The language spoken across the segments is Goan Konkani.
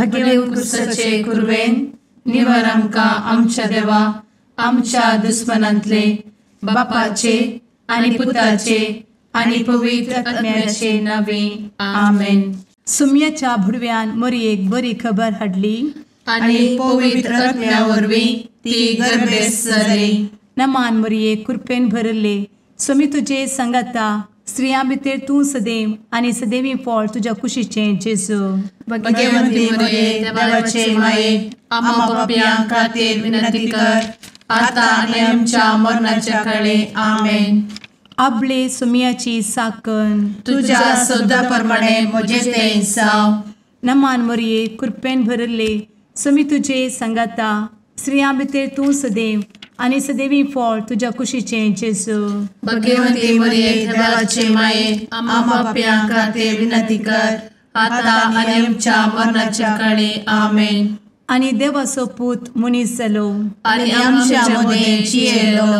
भगेवन क्रुसाचे कुरवेन निवार आमकां आमच्या देवा आमच्या दुस्मनांतले बापाचे आनी पुताचे आनी पवित्र आत्म्याचे नावे आमेन. सुम्याच्या भुडव्यान मोरयेक बरी खबर हाडली आनी पवित्र आत्म्या वरवीं ती गर्भेस्त जाली. नमान मोरये, कृपेन भरले, स्वामी तुजे संगाता, स्त्रियां भितर तूं सदैव आनी सदैवी फळ तुज्या कुशीचें जेजू. भगवंती मोरये, देवाचे माये, आम्हा पाप्यां खातीर विनंती कर आता आनी आमच्या मरणाच्या काळे आमेन. आपले सुम्याची साकन तुज्या सदा प्रमाणे म्हजें तें जावं. नमान मोरये, कृपेन भरले, स्वामी तुजे संगाता, स्त्रियां भितर तूं सदैव आनी सदैवी फळ तुज्या कुशीचें जेजू. भगवंती मोरये, देवाचे माये, आम्हा पाप्यां खातीर विनंती कर आता आनी आमच्या मरणाच्या काळे आमेन. आनी देवाचो पूत मनीस जालो आनी आमच्या मदें जियेलो.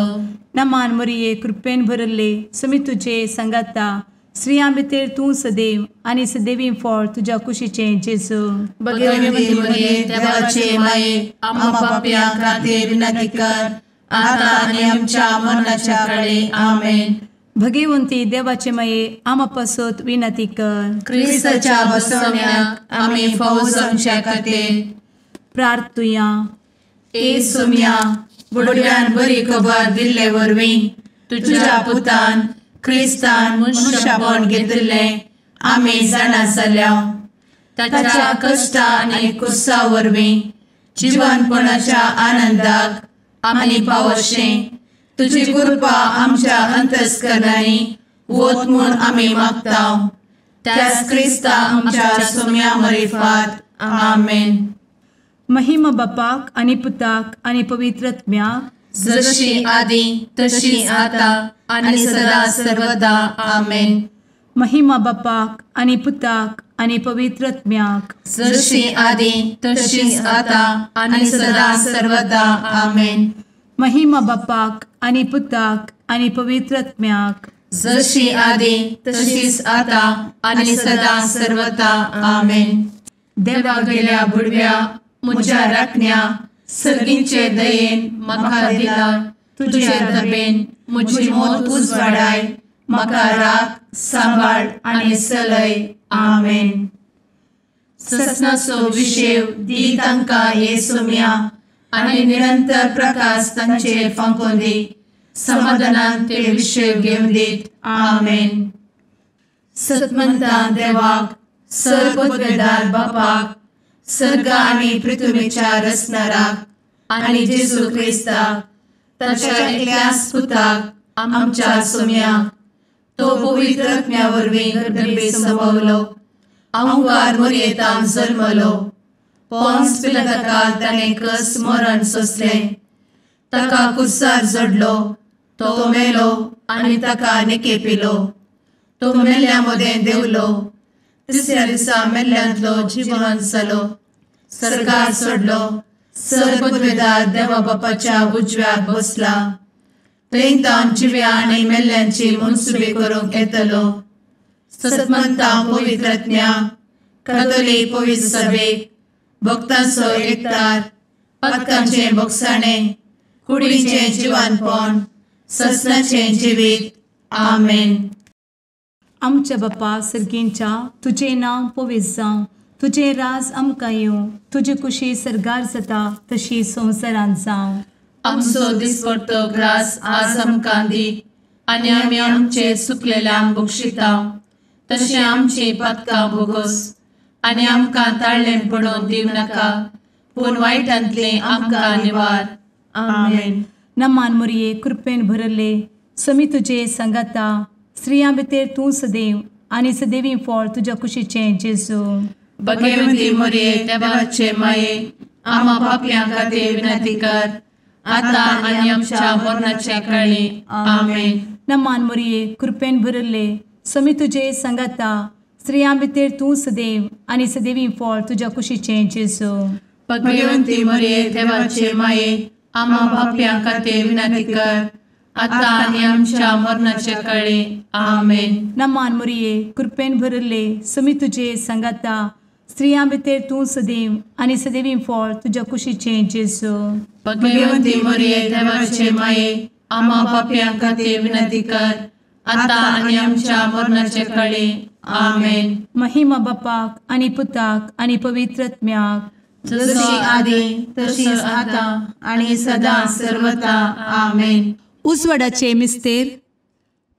नमान मोरये, कृपेन भरले, स्वामी तुजे संगाता, स्त्रियां भितर तूं सदैव आनी सदैवी फळ तुज्या कुशीचें जेजू. भगवंती मोरये, देवाचे माये, आम्हा पाप्यां खातीर विनंती कर आता आनी आमच्या मरणाच्या काळे आमेन. भगवंती देवाचे माये, आम्हा पासत विनंती कर. क्रिस्ताच्या बसवण्याक आमी फावो जावच्या खातीर प्रार्थुया. ए सोम्या, बुडव्यान बरी खबर दिल्ले वरवीं तुज्या पुतान क्रिस्तान मनुष्यपण घेतिल्लें आमी जाणा जाल्या. ताच्या कश्टा आनी कुर्सा वरवीं जिवनपणाच्या आनंदाक आमी पावशें तुजी कृपा आमच्या अंतस्करणांनी वत म्हूण आमी मागता. त्याच क्रिस्ता आमच्या सोम्या मरिफात आमेन. महिमा बापाक आनी पुताक आनी पवित्र आत्म्याक, जशी आदी तशी आता आनी सदा सर्वदा आमेन. महिमा बापाक आनी पुताक आनी पवित्र आत्म्याक, जशी आदी तशी आता आनी सदा सर्वदा आमेन. महिमा बापाक आनी पुताक आनी पवित्र आत्म्याक, जशी आदी तशीच आता आनी सदा सर्वदा आमेन. देवा गेल्या बुडव्या म्हज्या राखण्या सर्गींचे दयेन म्हाका दिला तुजे दबेन म्हजी मोत उजवाडाय म्हाका राख सांबाळ आनी चलय आमेन. ससनाचो विशेव दी तांकां हे सोम्या आनी निरंतर प्रकाश तांचेर फांकोवन दी समाधानान ते विशेव घेवन दीत आमेन. सतमंता देवाक सर्वपदवेदार बापाक सर्ग आनी पृथ्वीच्या रचणाराक आनी जेजू क्रिस्ताक ताच्या एकल्याच पुताक आमच्या सोम्याक तो पवित्र आत्म्या वरवीं गर्भे संभवलो अहंकार मोरयेतान जल्मलो पोन्स पिलाताकाल ताणें कस मरण सोंसलें ताका कुर्सार जडलो तो मेलो आनी ताका निकेपिलो तो मेल्ल्या मदें देंवलो तिसऱ्या दिसा मेल्ल्यांतलो जिवन जालो सर्गार सोडलो सर्वपदवेदार देवा बापाच्या उजव्याक बसला थंय तावन जिव्या आनी मेल्ल्यांची मनसुबी करूंक येतलो. सतमंता पवित्र आत्म्या कातोलीक पवित्र सभेक भक्तांचो एकतार पातकांचें भोगसाणें कुडीचें जिवानपण ससनाचें जिवीत आमेन. आमच्या बापा सर्गींच्या, तुजें नांव पवित्र जावं, तुजें राज आमकां येवं, तुजी कुशी सर्गार जाता तशी संवसारांत जावं. आमचो दिसपडतो ग्रास आज आमकां दी आनी आमी आमचे सुकलेल्यांक बक्षिता तशें आमची पातकां भोगोस आनी आमकां ताळ्ळें पडोवन दिवं नाका पूण वायटांतलें आमकां निवार आमेन. नमान मोरये, कृपेन भरले, स्वामी तुजे संगाता, स्त्रियां भितर तूं सदैव आनी सदैवी फळ तुज्या कुशीचें जेजू. भगवंती मोरये, देवाचे माये, आम्हा पापयां खातीर विनंती कर आता आनी आमच्या मरणाच्या काळी आमेन. नमान मोरये, कृपेन भरले, स्वामी तुजे संगाता, स्त्रियां भितर तूं सदैव आनी सदैवी फळ तुज्या कुशीचें जेजू. भगवंती मोरये, देवाचे माये, आम्हा पापयां खातीर विनंती कर आता आनी आमच्या मरणाच्या काळी आमेन. नमान मोरये, कृपेन भरले, स्वामी तुजे संगाता, स्त्रियां भितर तूं सदैव आनी सदैवी फळ तुज्या कुशीचें जेजू। भगवंती मरिये देवाचे माये, आम्हा पाप्यां खातीर विनंती कर, आतां आनी आमच्या मरणाचे कळी। आमेन। महिमा बापाक आनी पुताक आनी पवित्र आत्म्याक, जशी आदी तशीच आतां आनी सदां सर्वता। आमेन। उजवाडाचे मिस्तेर।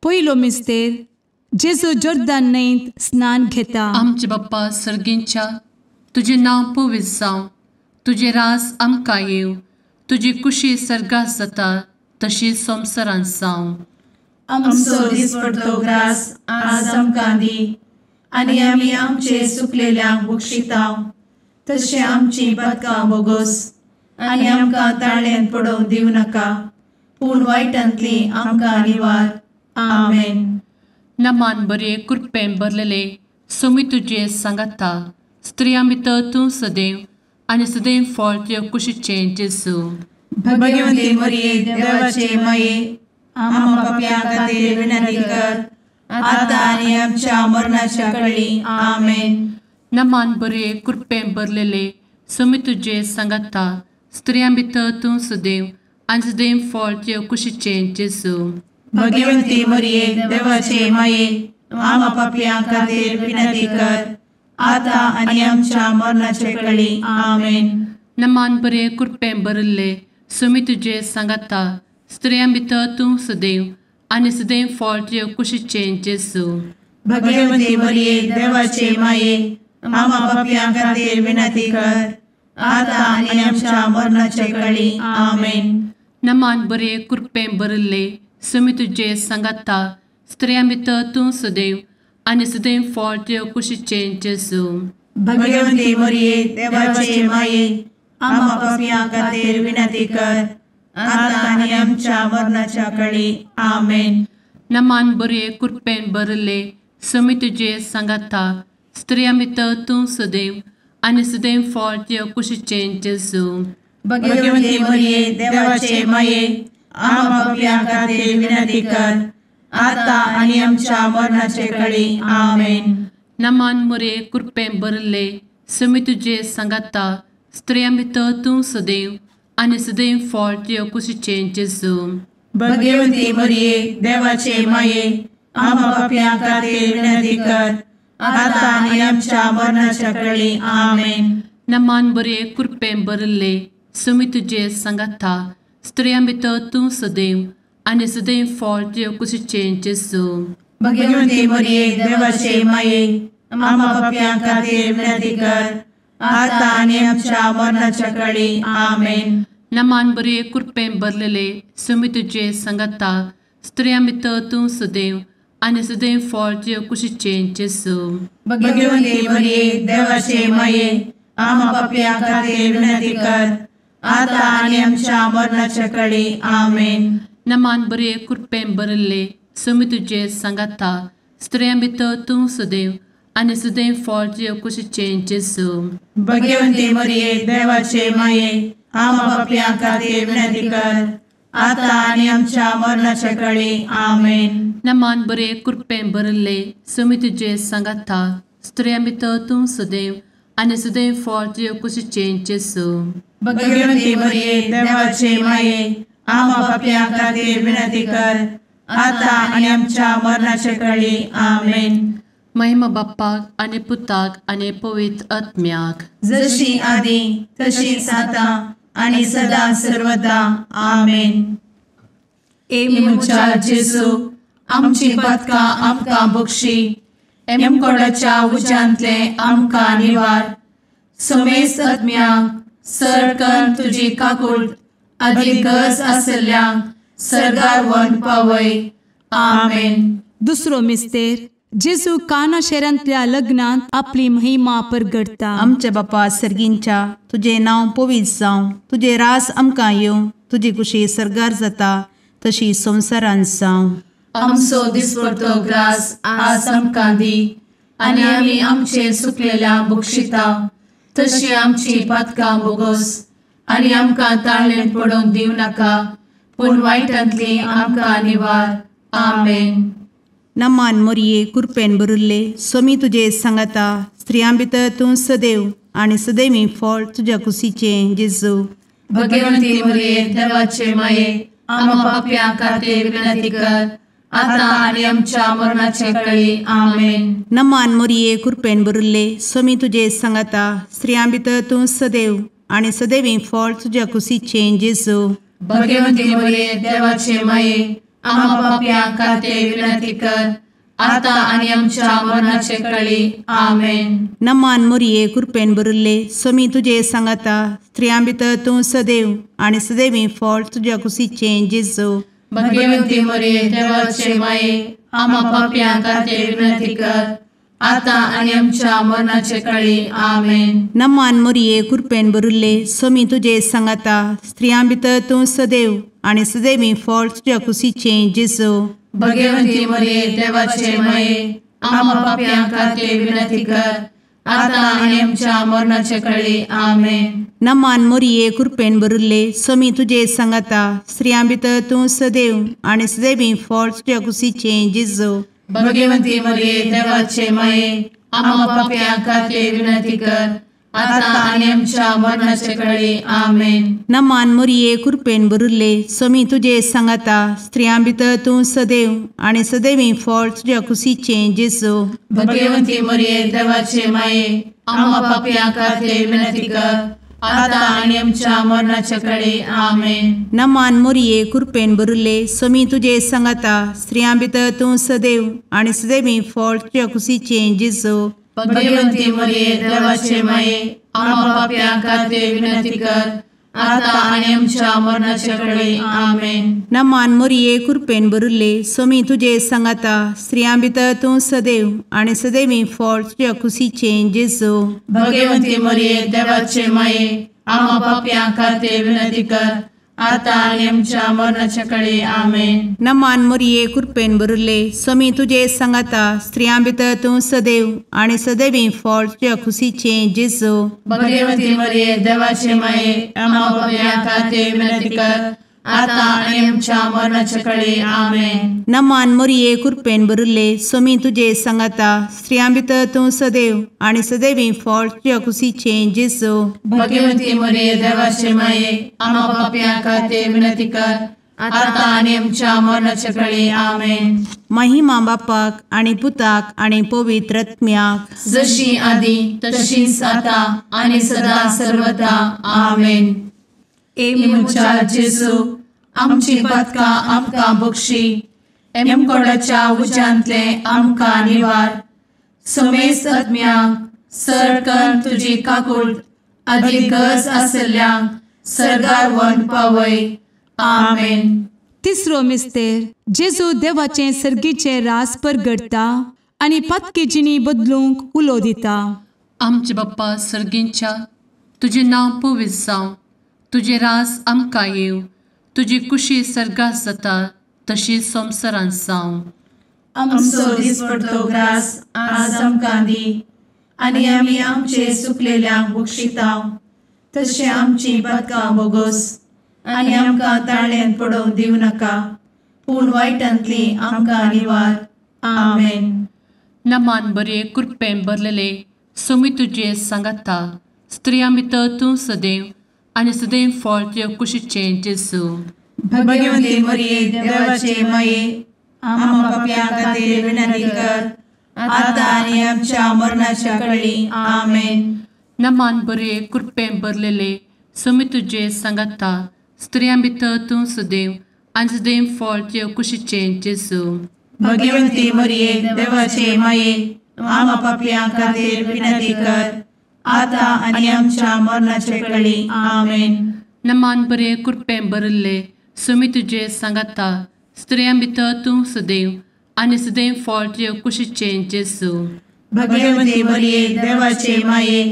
पयलो मिस्तेर, जेजू जोर्दान न्हंयत स्नान घेता। आमचे बाप्पा सर्गींच्या, तुजें नांव पवित्र जावं, तुजें राज आमकां येवं, तुजी कुशी सर्गात जाता तशी संवसारांत जावं। आमचो दिसपडतो ग्रास आज आमकां दी, आनी आमी आमचे चुकलेल्यांक बक्षिता तशें आमची पातकां बोगोस, आनी आमकां ताळ्यांत पडोवंक दिवं नाका, पूण वायटांतली आमकां निवार। आमेन। नमान बरे कृपेन भरलेले, सोमी तुजे सांगाता, स्त्रियां भितर तूं सदैव आनी सदैव फळ तुज्या कुशीचें जेजू। भगवंती मरिये देवाचे माये, आम्हा पाप्यां खातीर विनंती कर, आतां आनी आमच्या मरणाच्या कळी। आमेन। नमान बरे कृपेन भरलेले, सोमी तुजे सांगाता, स्त्रियां भितर तूं सदैव आनी सदैव फळ तुज्या कुशीचें जेजू। भगवंती मरिये देवाचे माये, आम्हा पाप्यां खातीर विनंती कर, आतां आनी आमच्या मरणाचे कळी। आमेन। नमान बरे कृपेन भरिल्ले, सोमी तुजे सांगाता, स्त्रियां भितर तूं सदैव आनी सदैव फळ तुज्या कुशीचें जेजू। भगवंती मरिये देवाचे माये, आम्हा पाप्यां खातीर विनंती कर, आतां आनी आमच्या मरणाचे कळी। आमेन। नमान बरे कृपेन भरिल्ले, सोमी तुजे सांगाता, स्त्रियां भितर तूं सदैव आनी सदैव फळ तुज्या कुशीचें जेजू। भगवंती मरिये देवाचे माये, आम्हा पाप्यां खातीर विनंती कर, आतां आनी आमच्या मरणाच्या कळी। आमेन। नमान बरे कृपेन भरिल्ले, सोमी तुजे सांगाता, स्त्रियां भितर तूं सदैव आनी सदैव फळ तुज्या कुशीचें जेजू। भगवंती मरिये देवाचे माये, आम्हा पाप्यां खातीर विनंती कर, आतां आनी आमच्या मरणाचे कळी। आमेन। नमान मरिये कृपेन भरिल्ले, सोमी तुजे सांगाता, स्त्रियां भितर तूं सदैव आनी सदैव फळ तुज्या कुशीचें जेजू। भगवंती मरिये देवाचे माये, आम्हा पाप्यां खातीर विनंती कर, आतां आनी आमच्या मरणाच्या कळी। आमेन। नमान बरे कृपेन भरिल्ले, सोमी तुजे सांगाता, स्त्रियां भितर तूं सदैव आनी सदैव फळ तुज्या कुशीचें जेजू। भगवंती मरिये देवाचे माये, आम्हा पाप्यां खातीर विनंती कर, आतां आनी आमच्या मरणाच्या कळी। आमेन। नमान बरे कृपेन भरलेले, सोमी तुजे सांगाता, स्त्रियां भितर तूं सदैव आनी सदैव फळ तुज्या कुशीचें जेजू। भगवंती मरिये देवाचे माये, आम्हा पाप्यां खातीर विनंती कर, आतां आनी आमच्या मरणाच्या कळी। आमेन। नमान बरे कृपेन भरिल्ले, सोमी तुजे सांगाता, स्त्रियां भितर तूं सदैव आनी सदैव फळ तुज्या कुशीचें जेजू। भगवंती मरिये देवाचे माये, आम्हा पाप्यां खातीर विनंती कर, आतां आनी आमच्या मरणाच्या कळी। आमेन। नमान बरे कृपेन भरिल्ले, सोमी तुजे सांगाता, स्त्रियां भितर तूं सदैव आनी सदैव फळ तुज्या कुशीचें जेजू। भगवंती मरिये देवाचे माये, आम्हा पाप्यां खातीर विनंती कर, आतां आनी आमच्या मरणाचे कळी। आमेन। महिमा बाप्पाक आनी पुताक आनी पवित्र आत्म्याक, जशी आदी तशीच आतां आनी सदां सर्वदा। आमेन। ए म्हज्या जेजू, आमची पातकां आमकां बक्षी, एमकोडाच्या उज्यांतले आमकां निवार, समेस्त आत्म्यांक सरकन तुजी काकूट आदी गरज आसल्ल्यांक सर्गार व्हरून पावय। आमेन। दुसरो मिस्तेर, जेजू काना शहरांतल्या लग्नांत आपली महिमा परगडता। आमच्या बापा सर्गींच्या, तुजें नांव पवित्र जावं, तुजें रास आमकां येवं, तुजी कुशी सर्गार जाता तशी संवसारांत जावं। आमचो दिसपडतो ग्रास आज आमकां दी, आनी आमी आमचे चुकलेल्यांक बक्षिता तशी आमची पातकां बोगोस, आनी आमकां ताळ्ळेंत पडोवंक दिवं नाका, पूण वायटांतली आमकां निवार। आमेन। नमान मोरये कुरपेन भरिल्ले सोमी तुजे सांगाता स्त्रियां भितर तूं सदैव आनी सदैवी फळ तुज्या कुशीचें जेजू। भगवंती मोरये देवाचे माये आम्हा पाप्यां खातीर विनंती कर आता आनी आमच्या मरणाचे वेळी। आमेन। नमान मोरये कुरपेन भरिल्ले सोमी तुजे सांगाता स्त्रियां भितर तूं सदैव आनी सदैवी फळ तुज्या कुशीचें जेजू। भगवंती मोरये देवाचे माये आम्हा पाप्यां खातीर विनंती कर आता आनी आमच्या मरणाचे वेळी। आमेन। नमान मोरये कुरपेन भरिल्ले सोमी तुजे सांगाता स्त्रियां भितर तूं सदैव आनी सदैवी फळ तुज्या कुशीचें जेजू। भगवंती मोरये देवाचे माये आम्हा पाप्यां खातीर विनंती कर आता आनी आमच्या मरणाचे वेळी। आमेन। नमान मोरये कुरपेन भरिल्ले सोमी तुजे सांगाता स्त्रियां भितर तूं सदैव आनी सदैवी फळ तुज्या कुशीचें जेजू। भगवंती मोरये देवाचे माये आम्हा पाप्यां खातीर विनंती कर आता आनी आमच्या मरणाचे वेळी। आमेन। नमान मोरये कुरपेन भरिल्ले सोमी तुजे सांगाता स्त्रियां भितर तूं सदैव आनी सदैवी फळ तुज्या कुशीचें जेजू। भगवंती मोरये देवाचे माये आम्हा पाप्यां खातीर विनंती कर आता आनी आमच्या मरणाचे वेळी। आमेन। नमान मोरये कुरपेन भरिल्ले सोमी तुजे सांगाता स्त्रियां भितर तूं सदैव आनी सदैवी फळ तुज्या कुशीचें जेजू। भगवंती मोरये देवाचे माये आम्हा पाप्यां खातीर विनंती कर आता आनी आमच्या मरणाचे वेळी। आमेन। नमान मोरये कुरपेन भरिल्ले सोमी तुजे सांगाता स्त्रियां भितर तूं सदैव आनी सदैवी फळ तुज्या कुशीचें जेजू। भगवंती मोरये देवाचे माये आम्हा पाप्यां खातीर विनंती कर आता आनी आमच्या मरणाचे वेळी। आमेन। नमान मोरये कुरपेन भरिल्ले सोमी तुजे सांगाता स्त्रियां भितर तूं सदैव आनी सदैवी फळ तुज्या कुशीचें जेजू। भगवंती मोरये देवाचे माये आम्हा पाप्यां खातीर विनंती कर आता आनी आमच्या मरणाचे वेळी। आमेन। नमान मोरये कुरपेन भरिल्ले सोमी तुजे सांगाता स्त्रियां भितर तूं सदैव आनी सदैवी फळ तुज्या कुशीचें जेजू। भगवंती मोरये देवाचे माये आम्हा पाप्यां खातीर विनंती कर आता आनी आमच्या मरणाचे वेळी। आमेन। नमान मोरये कुरपेन भरिल्ले सोमी तुजे सांगाता स्त्रियां भितर तूं सदैव आनी सदैवी फळ तुज्या कुशीचें जेजू। भगवंती मोरये देवाचे माये आम्हा पाप्यां खातीर विनंती कर आता आनी आमच्या मरणाचे वेळी। आमेन। महिमा बापाक आनी पुताक आनी पवित्र आत्म्याक, जशी आदी तशीच आता आनी सदा सर्वदा। आमेन। ए म्हज्या जेजू आमची पातकां आमकां बक्षी, एमकोडाच्या उज्यांतले आमकां निवार, समेस्त आत्म्यांक सरकन तुजी काकूट आदी गरज आशिल्ल्यांक सर्गार व्हरून पावय। आमेन। तिसरो मिस्तेर जेजू देवाचें सर्गीचें रास परगडटा आनी पातकी जिणी बदलूंक उलो दिता। आमचे बाप्पा सर्गींच्या तुजें नांव पवित्र जावं, तुजें रास आमकां येवं, तुजी कुशी सर्गात जाता तशी संवसारांत जावं। आमचो दिसपडतो ग्रास आज आमकां दी आनी आमी आमचे चुकलेल्यांक बक्षिता तशें आमची पातकां बोगोस आनी आमकां ताळ्यांत पडोवंक दिवं नाका, पूण वायटांतली आमकां निवार। आमेन। नमान बरे कृपेन भरलेले सोमी तुजे सांगाता, स्त्रियां भितर तूं सदैव आनी सदैव फळ तुज्या कुशीचें जेजू। भगवंती मोरये देवाचे माये आम्हा पाप्यां खातीर विनंती कर आता आनी आमच्या मरणाच्या वेळी। आमेन। नमान बरे कृपेन भरलेले सोमी तुजे सांगाता, स्त्रियां भितर तूं सदैव आनी सदैव फळ तुज्या कुशीचें जेजू। भगवंती मोरये देवाचे माये आम्हा पाप्यां खातीर विनंती कर आता आनी आमच्या मरणाच्या वेळी। आमेन। नमान बरे कृपेन भरिल्ले सोमी तुजे सांगाता, स्त्रियां भितर तूं सदैव आनी सदैव फळ तुज्या कुशीचें जेजू। भगवंती मोरये देवाचे माये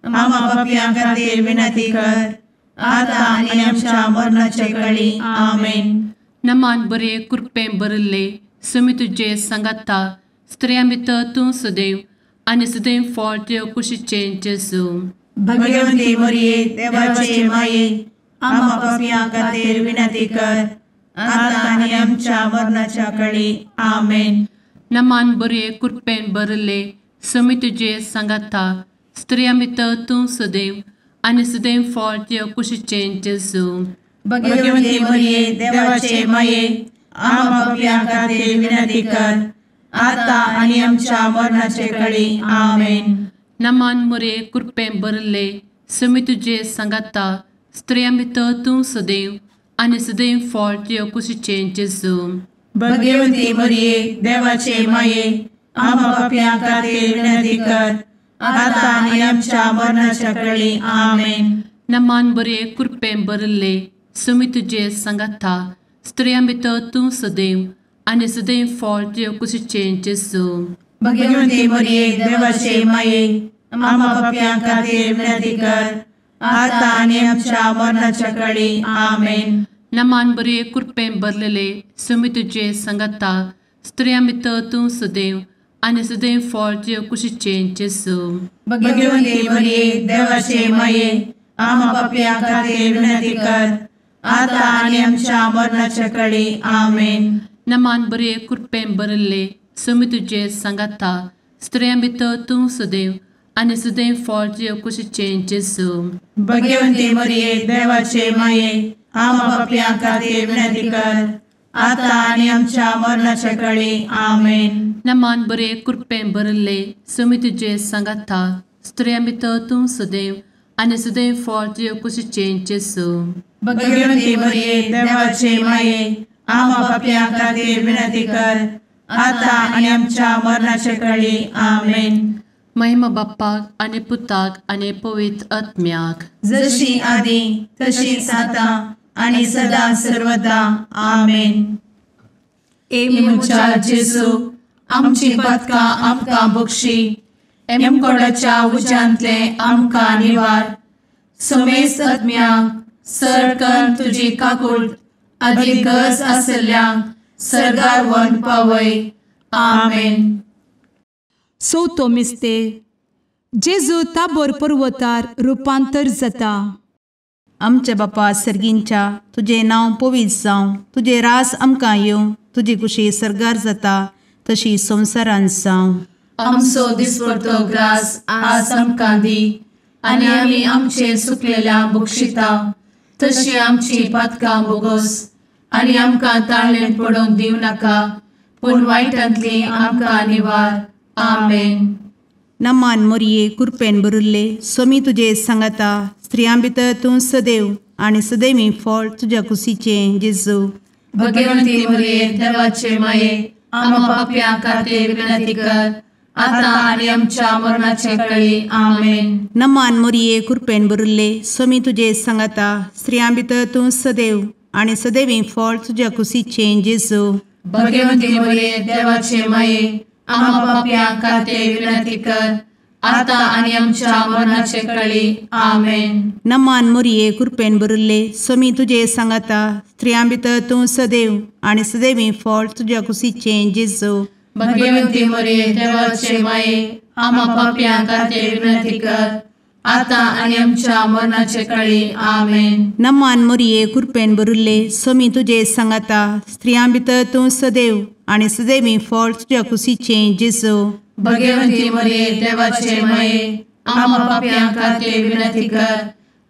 आम्हा पाप्यां खातीर विनंती कर आता आनी आमच्या मरणाच्या वेळी। आमेन। नमान बरे कृपेन भरिल्ले सोमी तुजे सांगाता, स्त्रियां भितर तूं सदैव आनी सदैव फळ तुज्या कुशीचें जेजू। भगवंती मोरये देवाचे माये आम्हा पाप्यां खातीर विनंती कर आता आनी आमच्या मरणाच्या वेळी। आमेन। नमान बरे कृपेन भरले स्वामी तुजे सांगाता स्त्रियां भितर तूं सदैव आनी सदैव फळ तुज्या कुशीचें जेजू. भगवती मरिये देवाचे माये आम्हा पाप्यां खातीर विनंती कर आता आनी आमच्या मरणाचे कळी. आमेन. नमान मरिये कृपेन भरले स्वामी तुजे सांगाता स्त्रियां भितर तूं सदैव आनी सदैव फळ तुज्या कुशीचें जेजू. भगवती मरिये देवाचे माये आम्हा पाप्यां खातीर विनंती कर आता आनी आमच्या मरणाच्या कळी. आमेन. नमान बरे कृपेन भरले स्वामी तुजे सांगाता स्त्रियां भितर तूं सदैव आनी सदैव फळ तुज्या कुशीचें जेजू. भगवती मरिये देवाचे माये आम्हा पाप्यां खातीर विनंती कर आता आनी आमच्या मरणाच्या कळी. आमेन. नमान बरे कृपेन भरलेले स्वामी तुजे सांगाता स्त्रियां भितर तूं सदैव आनी सदैव फळ तुज्या कुशीचें जेजू. भगवती मरिये देवाचे माये आम्हा पाप्यां खातीर विनंती कर आता आनी आमच्या मरणाच्या कळी. आमेन. नमान बरे कृपेन भरले स्वामी तुजे सांगाता स्त्रियां भितर तूं सदैव आनी सदैव फळ तुज्या कुशीचें जेजू. भगवती मरिये देवाचे माये आम्हा पाप्यां खातीर विनंती कर आता आनी आमच्या मरणाच्या कळी. आमेन. नमान बरे कृपेन भरले स्वामी तुजे सांगाता स्त्रियां भितर तूं सदैव आनी सदैव फळ तुज्या कुशीचें जेजू. भगवती मरिये देवाचे माये आम्हा पाप्यां खातीर विनंती कर आता आनी आमच्या मरणाच्या कळी. आमेन. महिमा बाप्पाक आनी पुताक आनी पवित्र आत्म्याक, जशी आदी तशीच आता आनी सदा सर्वदा. आमेन. ए म्हज्या जेजू आमची पातकां आमकां बक्षी, एमकोडाच्या उज्यांतले आमकां निवार, समेस्त आत्म्यांक सरकन तुजी काकूट आदी गरज आशिल्ल्यांक सर्गार व्हरून पावय. आमेन. चवथो मिस्तेर जेजू ताबोर पर्वतार रुपांतर जाता. आमच्या बापा सर्गींच्या तुजें नांव पवित्र जावं, तुजें रास आमकां येवं, तुजी कुशी सर्गार जाता तशी संवसारांत जावं. आमचो दिसपडतो ग्रास आज आमकां दी आनी आमी आमचे सुकलेल्या बक्षिता तशी आमची पातकां बोगोस आनी आमकां ताळणेन पडोवंक दिवं नाका, पूण वायटांतली आमकां निवार. आमेन. नमान मोरये कृपेन भरिल्ले स्वामी तुजे सांगाता, स्त्रियां भितर तूं सदैव आनी सदैवी फळ तुज्या कुशीचें जेजू. भगवंती मोरये देवाचे माये आम्हा पाप्यां खातीर विनंती कर आता आनी आमच्या मरणाचे कळी. आमेन. नमान मोरये कृपेन भरिल्ले स्वामी तुजे सांगाता, स्त्रियां भितर तूं सदैव आनी सदैवी फळ तुज्या कुशीचें जेजू. भगवंती मोरये देवाचे माये आम्हा पाप्यां खातीर विनंती कर आता आनी आमच्या मरणाचे कळी. आमेन. नमान मोरये कृपेन भरिल्ले स्वामी तुजे सांगाता, स्त्रियां भितर तूं सदैव आनी सदैवी फळ तुज्या कुशीचें जेजू. भगवंती मोरये देवाचे माये आम्हा पाप्यां खातीर विनंती कर आता आनी आमच्या मरणाचे कळी. आमेन. नमान मोरये कृपेन भरिल्ले स्वामी तुजे सांगाता, स्त्रियां भितर तूं सदैव आनी सदैवी फळ तुज्या कुशीचें जेजू. भगवंती मोरये देवाचे माये आम्हा पाप्यां खातीर विनंती कर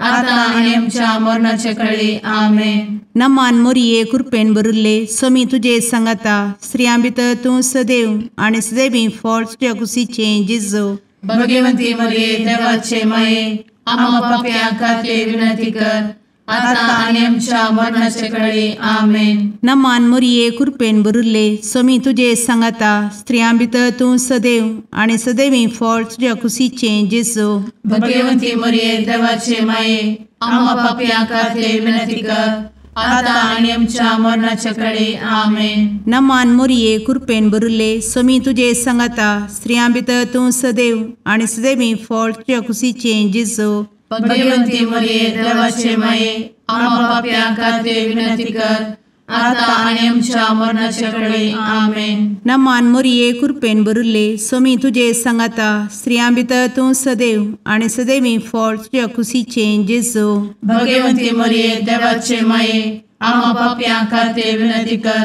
आता आनी आमच्या मरणाचे कळी. आमेन. नमान मोरये कृपेन भरिल्ले स्वामी तुजे सांगाता, स्त्रियां भितर तूं सदैव आनी सदैवी फळ तुज्या कुशीचें जेजू. भगवंती मोरये देवाचे माये आम्हा पाप्यां खातीर विनंती कर आता आनी आमच्या मरणाचे कळी. आमेन. नमान मोरये कृपेन भरिल्ले स्वामी तुजे सांगाता, स्त्रियां भितर तूं सदैव आनी सदैवी फळ तुज्या कुशीचें जेजू. भगवंती मोरये देवाचे माये आम्हा पाप्यां खातीर विनंती कर आता आनी आमच्या मरणाचे कळी. आमेन. नमान मोरये कृपेन भरिल्ले स्वामी तुजे सांगाता, स्त्रियां भितर तूं सदैव आनी सदैवी फळ तुज्या कुशीचें जेजू. भगवंती मोरये देवाचे माये आम्हा पाप्यां खातीर विनंती कर आता आनी आमच्या मरणाचे कळी. आमेन. नमान मोरये कृपेन भरिल्ले स्वामी तुजे सांगाता, स्त्रियां भितर तूं सदैव आनी सदैवी फळ तुज्या कुशीचें जेजू. भगवंती मोरये देवाचे माये आम्हा पाप्यां खातीर विनंती कर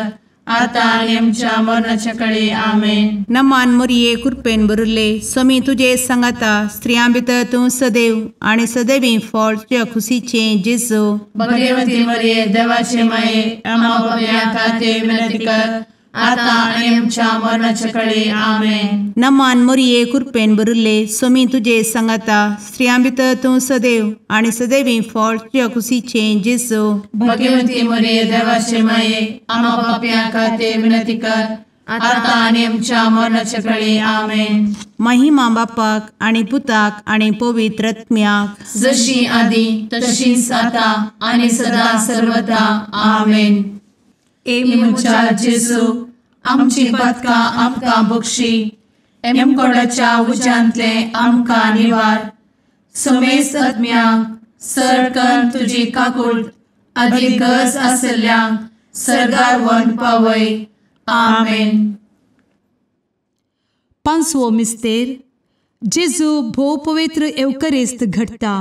आतां आनी आमच्या मरणाच्या कळे. आमेन. नमान मोरये कृपेन भरिल्ले स्वामी तुजे सांगाता, स्त्रियां भितर तूं सदैव आनी सदैवी फळ तुज्या खुशीचें जेजू. भगवती मरिये देवाचे माये, आम्हा पाप्यां खातीर विनंती कर, आतां आनी आमच्या मरणाच्या कळे. आमेन. नमान मोरये कृपेन भरिल्ले स्वामी तुजे सांगाता, स्त्रियां भितर तूं सदैव आनी सदैवी फळ तुज्या खुशीचें जेजू. भगवती मरिये देवाचे माये, आम्हा पाप्यां खातीर विनंती कर, आतां आनी आमच्या मरणाच्या कळे. आमेन. महिमा बापाक आनी पुताक आनी पवित्र आत्म्याक, जशी आदी तशीच आतां आनी सदा सर्वदा. आमेन. ए म्हज्या जेजू, आमची पातकां आमकां बक्षी, एमकोडाच्या उज्यांतले आमकां निवार, समेस्त आत्म्यांक सर तुजी काकूट आदी गरज आशिल्ल्यांक सर्गार व्हरून पावय. आमेन. पांचवो मिस्तेर, जेजू भोव पवित्र एवकरिस्त घडटा.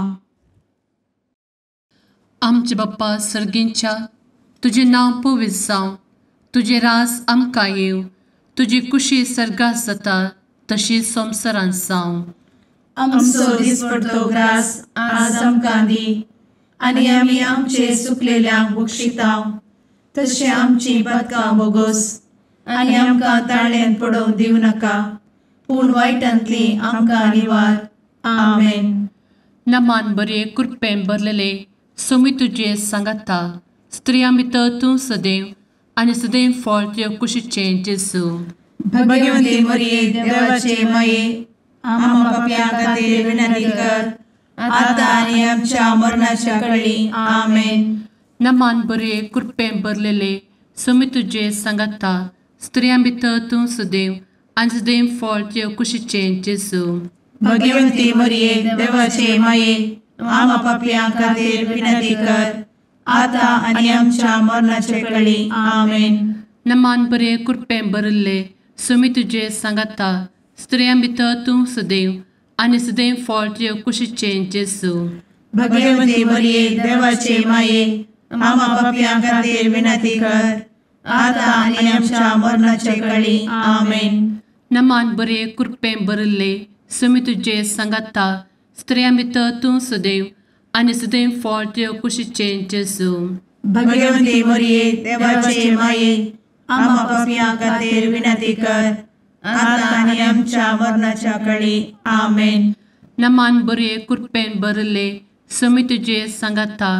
आमचे बाप्पा सर्गींच्या, तुजें नांव पवित्र जावं, तुजें राज आमकां येवं, तुजी कुशी सर्गात जाता तशी संवसारांत जावं. आमचो दिसपडतो ग्रास आज आमकां दी, आनी आमी आमचे चुकलेल्यांक बक्षितांव, तशें आमची पातकां बोगोस, आनी आमकां ताळ्यांत पडोवंक दिवं नाका, पूण वायटांतली आमकां निवार. आमेन. नमान बरे कृपेन भरलेले स्वामी तुजे सांगाता, स्त्रियां भितर तूं सदैव आनी सदैव फळ तुज्या कुशीचें जेजू. भगवती मरिये देवाचे माये, आम्हा पाप्यां खातीर विनंती कर, आतां आनी आमच्या मरणाच्या कळी. आमेन. नमान बरे कृपेन भरलेले स्वामी तुजे सांगाता, स्त्रियां भितर तूं सदैव आनी सदैव फळ तुज्या कुशीचें जेजू. भगवती मरिये देवाचे माये, आम्हा पाप्यां खातीर विनंती कर, आतां आनी आमच्या मरणाच्या कळी. आमेन. नमान बरे कृपेन भरिल्ले स्वामी तुजे सांगाता, स्त्रियां भितर तूं सदैव आनी सदैव फळ तुज्या कुशीचें जेजू. भगवती मरिये देवाचे माये, आम्हा पाप्यां खातीर विनंती कर, आतां आनी आमच्या मरणाच्या कळी. आमेन. नमान बरे कृपेन भरिल्ले स्वामी तुजे सांगाता, स्त्रियां भितर तूं सदैव आनी सदैव फळ तुज्या कुशीचें जेजू. भगवती मरिये देवाचे माये, आम्हा पाप्यां खातीर विनंती कर, आतां आनी आमच्या मरणाच्या कळी. आमेन. नमान बरे कृपेन भरिल्ले स्वामी तुजे सांगाता,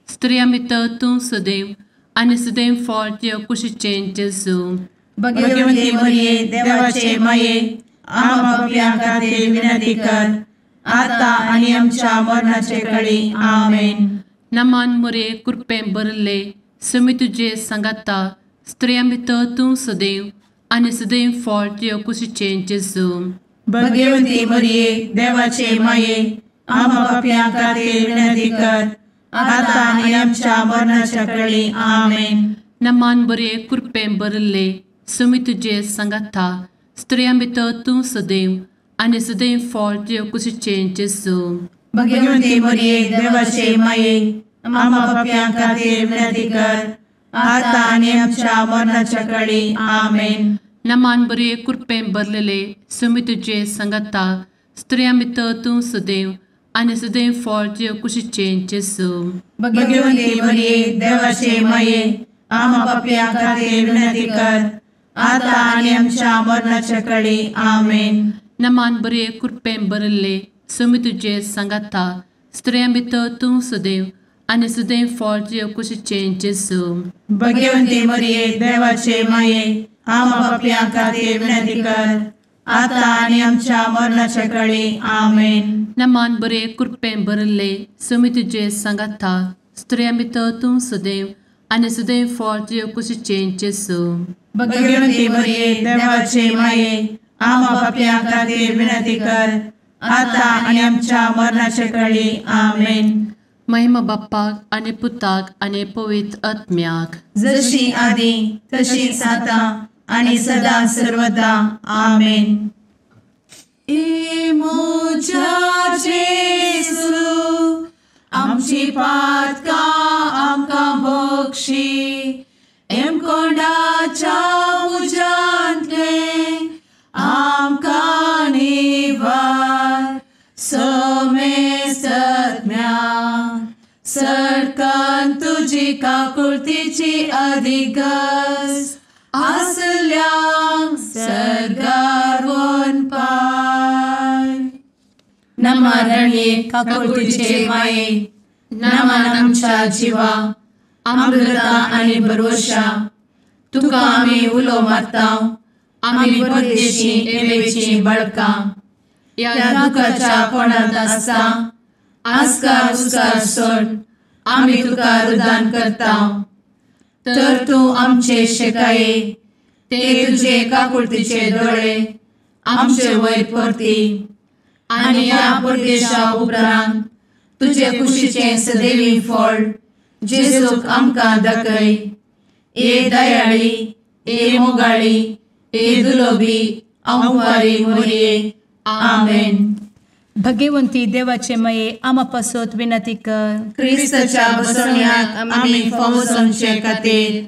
स्त्रियां भितर तूं सदैव आनी सदैव फळ तुज्या कुशीचें जेजू. भगवती मरिये देवाचे माये, आम्हा पाप्यां खातीर विनंती कर, आतां आनी आमच्या मरणाचे कळी. आमेन. नमान मरिये कृपेन भरिल्ले स्वामी तुजे सांगाता, स्त्रियां भितर तूं सदैव आनी सदैव फळ तुज्या कुशीचें जेजू. भगवती मरिये देवाचे माये, आम्हा पाप्यां खातीर विनंती कर, आतां आनी आमच्या मरणाच्या कळी. आमेन. नमान बरे कृपेन भरिल्ले स्वामी तुजे सांगाता, स्त्रियां भितर तूं सदैव आनी सदैव फळ तुज्या कुशीचें जेजू. भगवती मरिये देवाचे माये, आम्हा पाप्यां खातीर विनंती कर, आतां आनी आमच्या मरणाच्या कळी. आमेन. नमान बरे कृपेन भरलेले स्वामी तुजे सांगाता, स्त्रियां भितर तूं सदैव आनी सदैव फळ तुज्या कुशीचें जेजू. भगवती मरिये देवाचे माये, आम्हा पाप्यां खातीर विनंती कर, आतां आनी आमच्या मरणाच्या कळी. आमेन. नमान बरे कृपेन भरिल्ले स्वामी तुजे सांगाता, स्त्रियां भितर तूं सदैव आनी सदैव फळ तुज्या कुशीचें जेजू. भगवती मरिये देवाचे माये, आम्हा पाप्यां खातीर विनंती कर, आतां आनी आमच्या मरणाच्या कळी. आमेन. नमान बरे कृपेन भरिल्ले स्वामी तुजे सांगाता, स्त्रियां भितर तूं सदैव आनी सदैव फळ तुज्या कुशीचें जेजू. भगवती मरिये देवाचे माये, आम्हा पाप्यां खातीर विनंती कर, आतां आनी आमच्या मरणाच्या कळी. आमेन. महिमा बाप्पाक आनी पुताक आनी पवित्र आत्म्याक, जशी आदी तशीच आतां आनी सदा सर्वदा. आमेन. ए म्हज्या जेजू, आमची पातकां आमकां बक्षी, एमकोंडाच्या तुजी काकुळतीची अधिगस आसल्यांक सर्गार वनपाय. नमा रणये काकुळतीचे माये, नमन आमच्या जिवा, अमृता आनी भरवशा, तुका आमी उलो मारता, आमी परदेशी एवेची बळकां, ह्या दुखाच्या कोणांत आसता आस्कार उस्कार सोड आमी तुका रुदान करता. तर तूं आमचे शेकाये, ते तुजे काकुळतीचे दोळे आमचे वयर परती आनी ह्या परदेशा उपरांत तुजे कुशीचें सदैवी फळ जेजूक आमकां दाखय. ए दयाळी, ए मोगाळी, ए दुलोबी अंवारी मोरये. आमेन. भगवंती देवाचे मये आमा पासत विनंती कर. क्रिस्ताच्या बसवण्याक आमी फावो जावचे खातीर.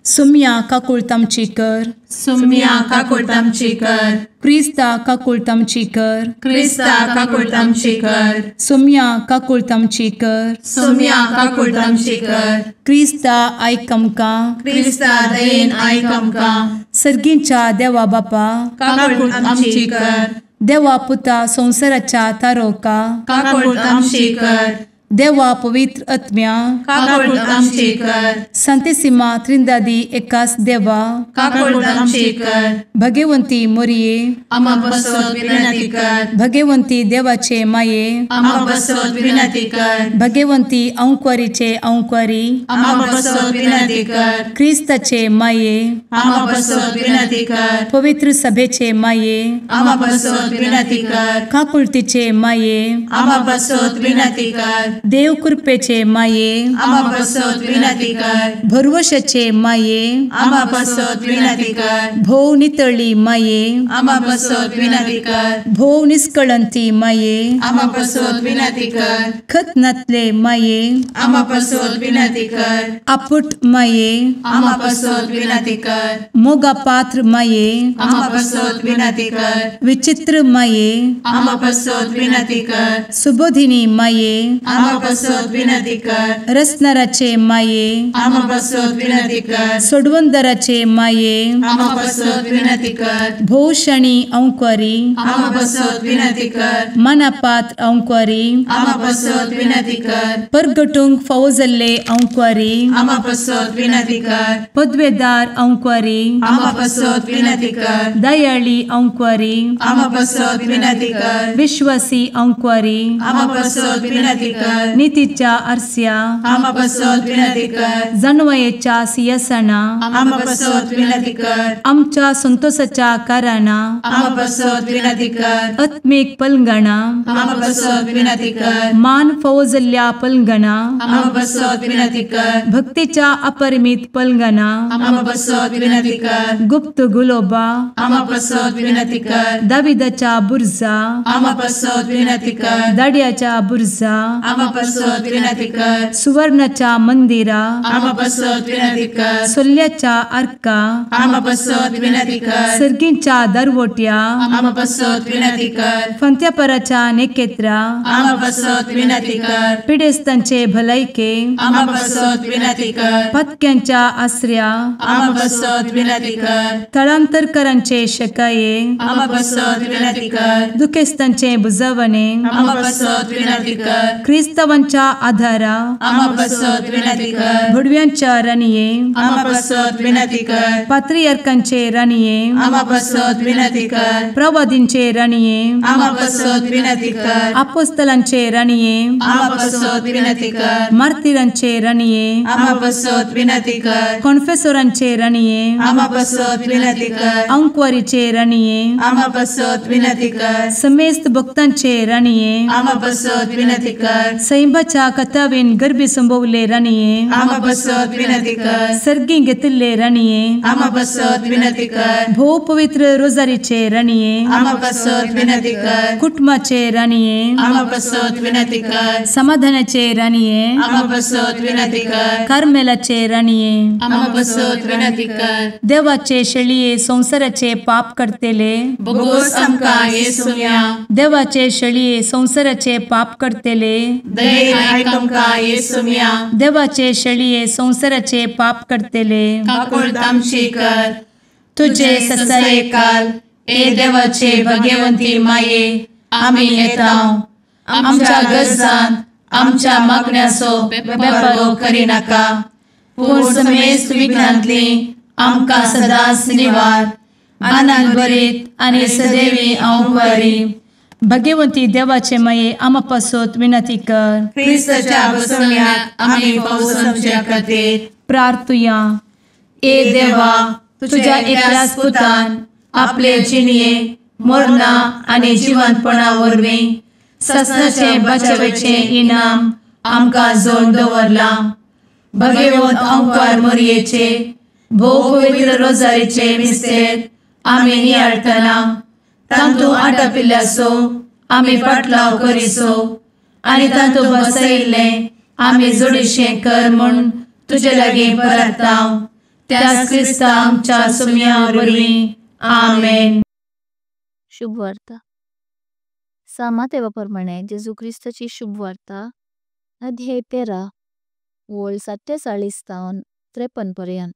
सुम्या काकुळतामची कर. सुम्या काकुळतामची कर. क्रिस्ता काकुळतामची कर. क्रिस्ता काकुळतामची कर. सुम्या काकुळतामची कर. सुम्या काकुळतामची कर. क्रिस्ता आयक आमकां. क्रिस्ता दयेन आयक आमकां. सर्गींच्या देवा बापा काकुळतामची कर. देवा पुता संवसाराच्या तारोका काकुळतामची कर. देवा पवित्र आत्म्या काकुळतामची कर. संतेसिमा त्रिंदादी एकास देवा काकुळतामची कर. भगवंती मोरये आमा पासत विनंती कर. भगवंती देवाचे माये आमा पासत विनंती कर. भगवंती अंकुरीचे अंकुरी आमा पासत विनंती कर. क्रिस्ताचे माये आमा पासत विनंती कर. पवित्र सभेचे माये आमा पासत विनंती कर. काकुळतीचे माये आमा पासत विनंती कर. देव कृपेचे माये आमा पासत विनंती कर. भरवशाचे माये आमा पासत विनंती कर. भोव नितळी माये आमा पासत विनंती कर. भोव निष्कळंती माये आमा पासत विनंती कर. खत नातले माये आमा पासत विनंती कर. आपुट माये आमा पासत विनंती कर. मोगा पात्र माये आमा पासत विनंती कर. विचित्र माये आमा पासत विनंती कर. सुबोधिनी माये आमा पासत विनंती कर. रसनाराचे माये आमा पासत विनंती कर. सोडवंदराचे माये आमा पासत विनंती कर. भोवशणी अंकुरी आमा पासत विनंती कर. मनापात्र अंकुरी आमा पासत विनंती कर. परगटूंक फावो जाल्ले अंकुरी आमा पासत विनंती कर. पदवेदार अंकुरी आमा पासत विनंती कर. दयाळी अंकुरी आमा पासत विनंती कर. विश्वासी अंकुरी आमा पासत विनंती कर. नितीच्या आरस्या आमा पासत विनंती कर. जानवयेच्या सिंहासना आमा पासत विनंती कर. आमच्या संतोषाच्या कारणा आमा पासत विनंती कर. आत्मीक पलंगणा आमा पासत विनंती कर. मान फावो जाल्ल्या पलंगणा आमा पासत विनंती कर. भक्तीच्या अपरिमित पलंगणा आमा पासत विनंती कर. गुप्त गुलोबा आमा पासत विनंती कर. दाविदाच्या बुर्जा आमा पासत विनंती कर. दाड्याच्या बुर्जा आमा पासत विनंती कर. सुवर्णाच्या मंदिरा आमा पासत विनंती कर. सोल्याच्या आर्का आमा पासत विनंती कर. सर्गींच्या दरवट्या आमा पासत विनंती कर. फंत्यापराच्या नेकेत्रा आमा पासत विनंती कर. पिडेस्तांचे भलायके आमा पासत विनंती कर. पत्क्यांच्या आसऱ्या आमा पासत विनंती कर. थळांतरकरांचे शकाये आमा पासत विनंती कर. दुखेस्तांचे बुजवणे आमा पासत विनंती कर. क्रिस्तावांच्या आधारा आमा पासत विनंती कर. भुडव्यांच्या राणये आमा पासत विनंती कर. पात्रियार्कांचे राणये आमा पासत विनंती कर. प्रवादींचे राणये आमा पासत विनंती कर. अपोस्तलांचे राणये आमा पासत विनंती कर. मार्तिरांचे राणये आमा पासत विनंती कर. कॉन्फेसोरांचे राणये आमा पासत विनंती कर. अंकुरीचे राणये आमा पासत विनंती कर. समेस्त भक्तांचे राणये आमा पासत विनंती कर. सैंबाच्या कथावेन गर्भी संभवले राणये आमा पासत विनंती कर. सर्गी घेतिल्ले राणये आमा पासत विनंती कर. भोव पवित्र रोजारीचे राणये आमा पासत विनंती कर. कुटुंबाचे राणये आमा पासत विनंती कर. समाधानाचे राणये आमा पासत विनंती कर. कार्मेलाचे राणये आमा पासत विनंती कर. देवाचे शेळये संवसाराचे पाप करतेले बोगोस आमकां येसुया. देवाचे शेळये संवसाराचे पाप करतेले दयेन आयक आमकां येसुम्या। देवाचे शेळये संवसाराचे पाप करतले काकुळट आमची कर। तुजे ससायेकाल ए देवाचे भगवंती माये आमी येता आमच्या गरजांत आमच्या मागण्याचो बेपर्वो करिनाका, पूण समेस्त विघ्नांतली आमकां सदांच निवार। आनंद भरीत आनी सदैवी हांव भगवंती देवाचे माये आमा पासत विनंती कर। क्रिस्ताच्या बसवण्याक आमी फावो समजच्या खातीर प्रार्थुया। ए देवा, तुझ्या एकल्याच पुतान आपले जिणये मरणा आनी जिवंतपणा वरवीं ससनाचे बचावेचे इनाम आमकां जोड दवरलां। भगवंत अंकार मोरयेचे भोव पवित्र रोजारीचे मिस्तेर आमी नियाळटना तांतू आटापिल्ल्याचो आमी फाटलाव करिसो आनी तांतू बसयिल्लें आमी जोडीशें कर म्हूण तुजे लागीं परता त्याच क्रिस्ता आमच्या सुम्या वरवीं। आमेन। शुभवार्ता। सामातेवा प्रमाणे जेजू क्रिस्ताची शुभवार्ता अध्याय 13 वळ 47 तावन 53 पर्यंत।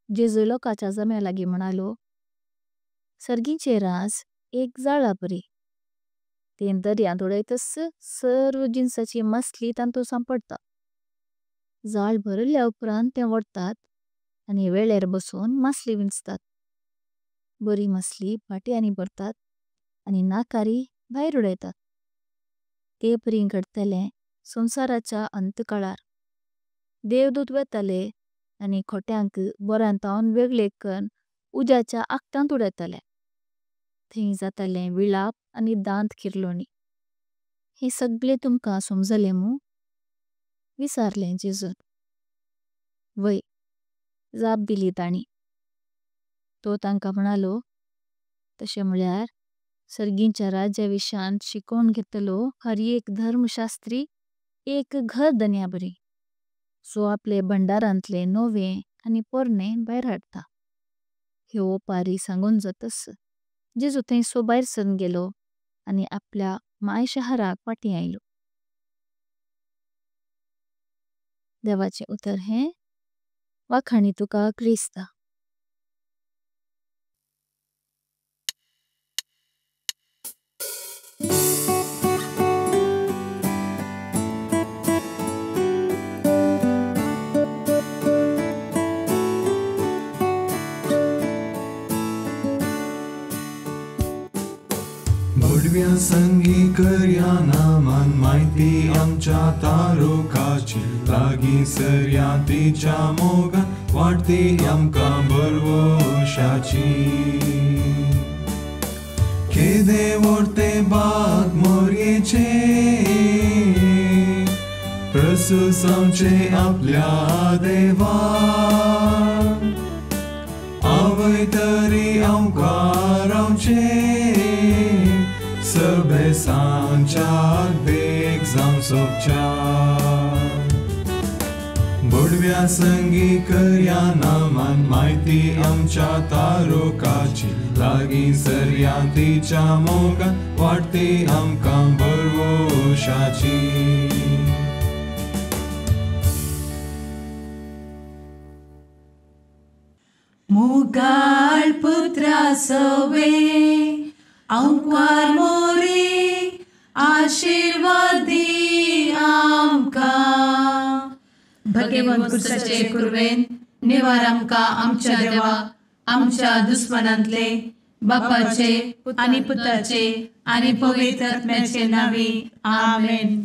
जेजू लोकाच्या जम्या लागी म्हणालो, सर्गीचे राज एक जाळा परी, तें दर्यांत उडयतस सर्व जिन्साची मासली तांतू सांपडता। जाळ भरल्या उपरांत तें वडतात आनी वेळेर बसून मासली विंचतात। बरी मासली पाट्यांनी भरतात आनी नाकारी भायर उडयतात। ते परी घडतले संसाराच्या अंतकाळार। देवदूत वेतले आनी खोट्यांक बोरांतावन वेगळे करून उज्याच्या आक्तांत उडयतले। थंय जातले विलाप आनी दांत किरलोणी। हे सगळे तुमकां समजले मु? विसारले जेजून। वय जाप दिली ताणी। तो तांकां म्हणालो, तशें म्हळ्यार सर्गींच्या राज्या विशांत शिकोवन घेतलो हर एक धर्मशास्त्री एक घर धन्या बरी, सो आपले भंडारांतले नवे आनी पोरणे भायर हाडता। ह्यो ओपारी सांगून जातस जेजू थंय सो भायर सरन गेलो आनी आपल्या my शहराक फाटी आयलो। देवाचे उतर हे वाखाणी तुका क्रिस्ता। भडव्या संगी करया नामान माहिती आमच्या तारुकाची लागीं सरया तिच्या मोगान वाडती आमकां बरवशाची। केदे व्हडते बाग मोरयेचे प्रसूस आमचे आपल्या देवा आवय तरी आमकां रावचे सबेसांच्या देख जावं सोबच्या। भडव्या संगी करया नामान माहिती आमच्या तारुकाची लागीं सरया तिच्या मोगान वाडती आमकां बरवशाची। मोगाळ पुत्रा सवे अंकार मोरी आशीर्वादी आमकां। भगवंत क्रिस्ताचे कुर्वेन निवार आमकां आमच्या देवा आमच्या दुस्मनांतले बापाचे आनी पुताचे आनी पवित्र आत्म्याचे नांवी। आमेन।